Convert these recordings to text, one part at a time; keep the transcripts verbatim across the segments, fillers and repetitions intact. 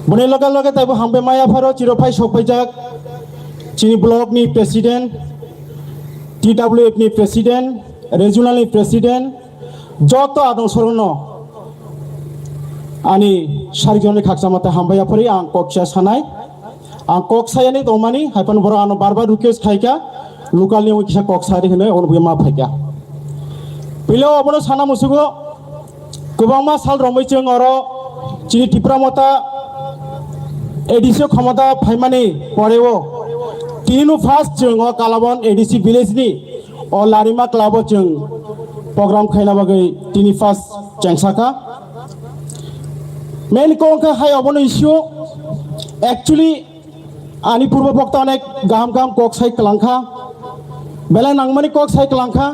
Boni loge loge taibo hambai maya pharo chiro phai sok paijak chini block ni president, T W F ni president, regional ni president, joto adong sorono ani sarikjani khaksa mate hambai aphari ang kok sa sanai. Ang kok sayani tongmani, haiphano borok ano bar bar request khaika, local ni kisa kok sari hwnwi, obo ma phaika. Pilo obono sana musugo, kwbangma sal romwi chwng oro chini Tipra Motha A D C o khomota phaimani poreo, tini no first chwng o Kalabon A D C village ni o Larima club o chwng program khaina bagwi tini first chengsaka. Main kok khe hai obono issue. Actually, ani purbo bokta onek gaham gaham kok sai kwlangkha, belai nangmani kok sai kwlangkha.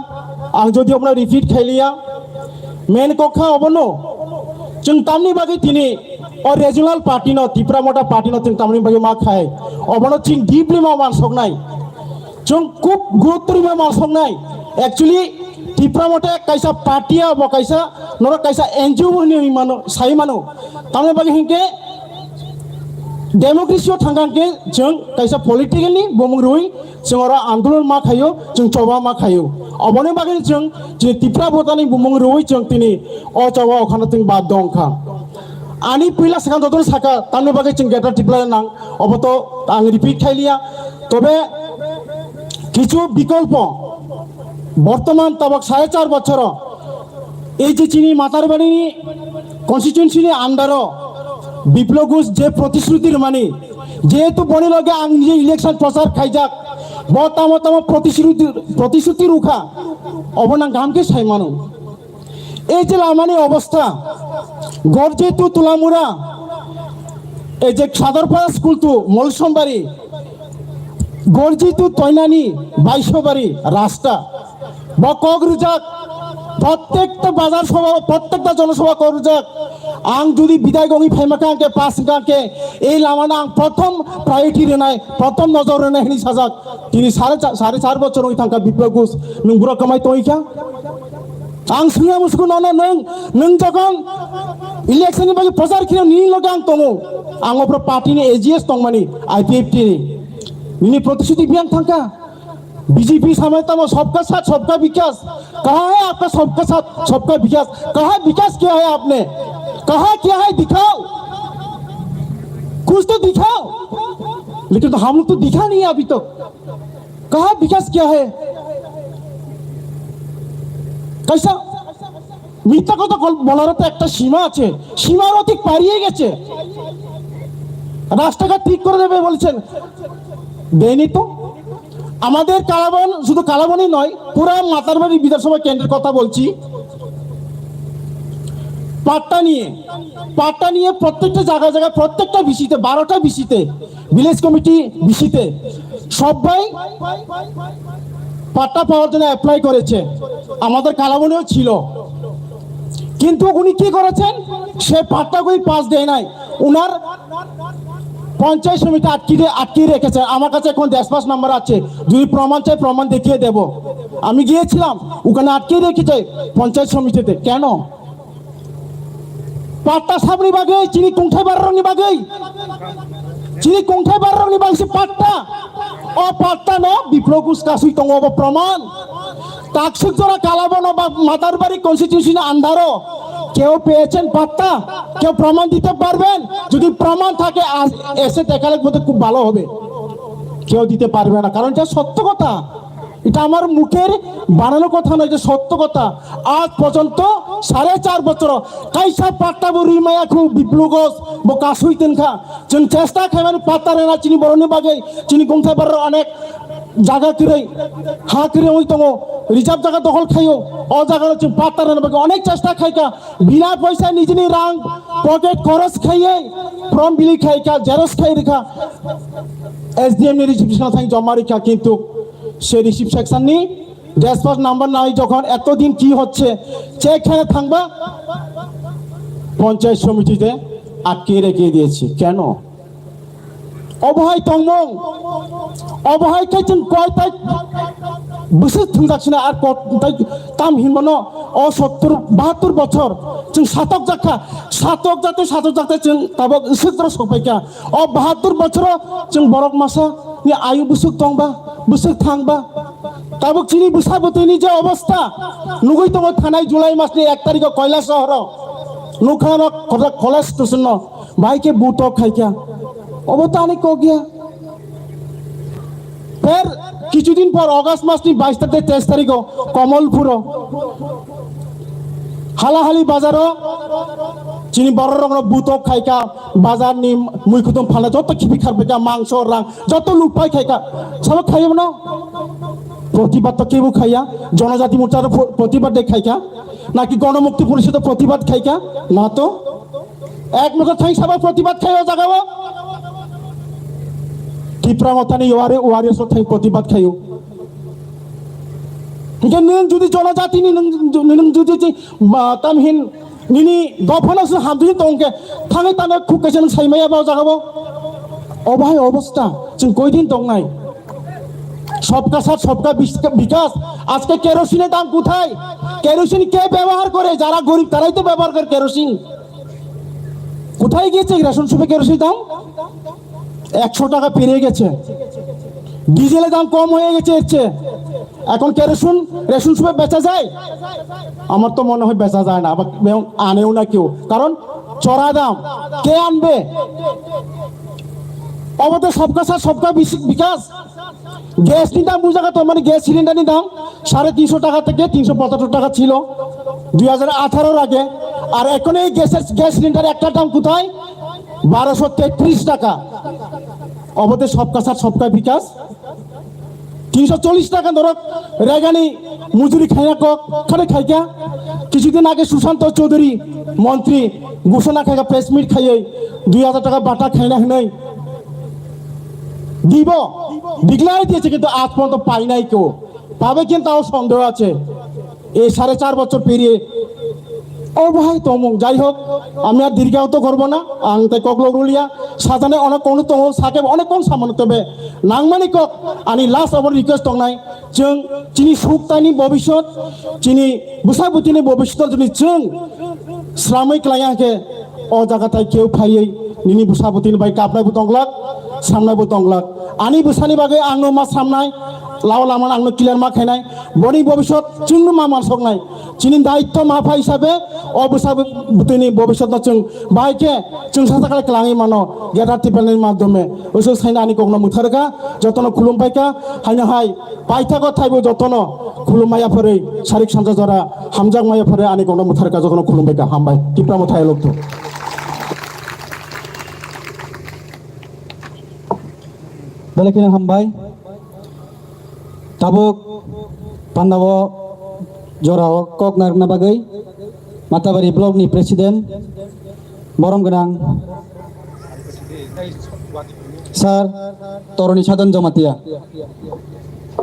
Ang jodi obono repeat khailiya, main kok kha obono, chwng tamni bagwi tini o regional party no, Tipra Motha party no chwng tamni bagwi ma khai, obono chwng deeply ma mansoknai. Chwng khub gurutto rwmai malsoknai. Actually, Tipra Motha kaisa party abo kaisa, norok kaisa N G O bo hinwi mano, sai mano. Tamni bagwi hinkhe democracy o thangkha hinkhe chwng kaisa political ni bumung rwi chwng oro andolon ma khaio, chwng choba ma khaio. Oboni bagwi chwng chini Tipra Motha ni bumung rwi chwng tini o choba okhano chwng bad dongkha. Ani puila swkang jotono saka, tamni bagwi chwng Greater Tipra nang, obo to ang repeat khailiya. Tobe kichu bikolpo, bortoman tabok sare char bochoro ei je chini Matarbarini constituency ni under o Biplab Ghosh je protishruti rwmani, jehetu boni loge ang nije election prochar khaijak, bo tamo tamo protishruti, protishruti rwkha, obo nang kaham khe sai mano. Ei je lamani obostha, Gorji to Tulamura, ei je Sadorpara school to Molsombari, Gorji to Toinani, Baisobari rasta, bo kok rwjak, prottekta bazar sobha, prottekta jonosobha kok rwjak. Ang jodi bidayok wngwi phaima kha hwnkhe, pass wngkha hwnkhe, ei lamano ang prothom priority rwnai, prothom nojor rwnai hwnwi sajak. Tini sare cha-, sare char bochor wngwi thangkha Biplab Ghosh, nwng buro kwmai tongwi kha? Ang swngya musugo nono, nwng, nwng jokhon election ni bagwi prochar kheno nini loge ang tongo. Ang opor party ni A G S tongmani, I P F T ni. Nini protishruti biyang thangkha. B J P samay tamo sabka saath sabka vikas. Kaha hai aapka sabka saath sabka vikas? Kaha vikas kiya hai aapne? Kaha kiya hai dikhao. Kuch to dikhao. Lekin to hum log to dikha nahi hai abhi tak. Kaha vikas kiya hai? Kaisa? মিথ্যা কথা বল-, বলারও তো একটা সীমা আছে, সীমার অতিক পারিয়ে গেছে। রাস্তাঘাট ঠিক করে দেবে বলছেন, দেয়নি তো। আমাদের কালাবন, শুধু কালাবনই নয়, পুরা মাতারবাড়ি বিধানসভা কেন্দ্রের কথা বলছি, পাট্টা নিয়ে, পাট্টা নিয়ে প্রত্যেকটা জায়গায় জায়গায়, প্রত্যেকটা ভিসিতে, বারোটা ভিসিতে, ভিলেজ কমিটি ভিসিতে সবাই পাট্টা পাওয়ার জন্য অ্যাপ্লাই করেছে, আমাদের কালাবনেও ছিল। কিন্তু উনি কি করেছেন? সে পাট্টাগুলি পাস দেয় নাই। ওনার পঞ্চায়েত সমিতি আটকে দিয়ে, আটকে রেখেছে। আমার কাছে এখন ড্যাশপাস নাম্বার আছে, যদি প্রমাণ চাই, প্রমাণ দেখিয়ে দেব। আমি গিয়েছিলাম, ওখানে আটকে রেখেছে পঞ্চায়েত সমিতিতে। কেন? Patta sabni bagwi, chini kungthai barrokni bagwi. Chini kungthai barrokni bagwi se patta. O patta no Biplab Ghosh kasui tongo, obo proman. Taksuk jora Kalabono ba Matarbari constituency ni andaro keu peyechen patta, keu proman dite parben? Jodi proman thake, as-, ese dekhale bolte khub bhalo hobe. Keu dite parbe na, karon eta sotto kotha. এটা আমার মুখের বানানো কথা নয়, এটা সত্য কথা। আজ পর্যন্ত সাড়ে চার বছর kaisa patta bo rwi maya khu Biplab Ghosh bo kasui tongkha. Chwng chesta khaimani patta rwna chini borokni bagwi, chini kungthai barrok onek jaga kwrwi, ha kwrwi wngwi tongo, reserve jaga dokhol khaio, o jagano chwng patta rwna bagwi onek chesta khaikha. Bina poisa nijini rang pocket khoros khaiwi form bili khaikha, xerox khai rwkha, S D M ni reception thang joma rwkha, kintu se reception ni dashboard number nai jokhon etodin ki hocche check khana thangba, panchayat সমিতিতে আটকে রেখে দিয়েছি। কেন? Obo hai tongmung, obo hai khe chwng koitai Bwswk thwngjak sina ar kot-, tai tam hinmano o sottor bahattor bochor chwng satok jakha, satok jate, satok jate chwng tabok swk jora sokpaikha. O bahattor bochoro chwng borok masa ni ayu bwswk tongba, bwswk thangba. Tabok chini bwsa bwtwini je obostha nugwi tongo thanai July masni ek tarikho Kailasaharo nukha no kota college station no bai khe butok khaikha. Obo to ani kok ya. Pher kichudin por August masni bais tarikh, teis tarikho Komolpuro halahali bazaro chini bororokno butok khaikha, bazarni muikhudum phalna joto khibi kharbaikha, mangso rang joto lukpai khaikha. Sabo khaiyono protibad to kebo khaiya, Jonojati Morcha ro pro-, protibad de khaikha, naki Gonomukti Porishod protibad khaikha? Na to. Ek motha thang sabo protibad khayo jagao. Tipra Mothani wari, wari so thang protibad khayo. Hingke nwng judi Jonojati ni nwng, nwng judi ti, ma, tamhin nini dophano se hamjui tongke thangwi tangwi khuk kaisa nwng saimaya ba o jagao. Obo hai obostha chwng koidin tongnai? সবকা সাথ সবকা বিশ-, বিকাশ। আজকে কেরোসিনের দাম কোথায়? কেরোসিন কে ব্যবহার করে? যারা গরিব তারাই তো ব্যবহার করে কেরোসিন। কোথায় গিয়েছে রেশন শপে কেরোসিনের দাম? একশো টাকা পেরিয়ে গেছে। ডিজেলের দাম কম হয়ে গেছে এর চেয়ে। এখন কেরোসিন রেশন শপে বেচা যায়? আমার তো মনে হয় বেচা যায় না, আবার এবং আনেও না কেউ, কারণ চড়া দাম। কে আনবে? অবতে সবকা সাথ সবকা বিশ-, বিকাশ। গ্যাস নিতাম বুঝা গেল, মানে গ্যাস সিলিন্ডার নিতাম সাড়ে তিনশো টাকা থেকে তিনশো পঁচাত্তর টাকা ছিল দুই হাজার আঠারোর আগে। আর এখন এই গ্যাসের, গ্যাস সিলিন্ডার একটার দাম কোথায়? বারোশো তেত্রিশ টাকা। অবতে সবকা সাথ সবকা বিকাশ। তিনশো চল্লিশ টাকা ধরো রেগানি মজুরি খাইনা কক খানে খাইকা। কিছুদিন আগে সুশান্ত চৌধুরী মন্ত্রী ঘোষণা খাইকা প্রেস মিট খাইয়ে দুই হাজার টাকা বাটা খাইনা হইনাই দিব, ডিক্লেয়ার দিয়েছে, কিন্তু আজ পর্যন্ত পাই নাই কেউ। পাবে কিনা তাও সন্দেহ আছে। এই সাড়ে চার বছর পেরিয়ে ও ভাই তমুং, যাই হোক, আমি আর দীর্ঘায়িত করবো না। আং তাই ককলো রুলিয়া সাজানে অনেক কোনো তমুং সাকে অনেক কোন সামান তবে নাংমানি কক। আনি লাস্ট আবার request tongnai, chwng chini suk tani bobisot, chini bwsa bwtwini bobisot jodi chwng sramwi klaiya khe, o jaga tai keu phaiwi nini bwsa bwtwini bai kapnai bo tonglak, samnai bo tonglak. Ani bwsani bagwi angno ma samnai, lao laman angno clear ma khainai, boni bobisot chwngno ma mansoknai. Chini daitto ma pha hisabe o bwsa bwtwini bobisotno chwng bai khe chwng sacha khlai kwlangwi mano Greater Tipralandni madhyome. Usuk saina ani kokno mwtharkha, jotono khulumbaikha, haino hai paithago thaibo jotono khulumaya phwrwi sarik sanja jora hamjakmaya phwrwi ani kokno mwtharkha, jotono khulumbaikha, hambai. Tipra Motha elokto. Belai kheno hambai. Tabuk pandao jorao kok narwkna bagwi Matabari Block ni President borom gwnang Sir Toroni Sadon Jamatia.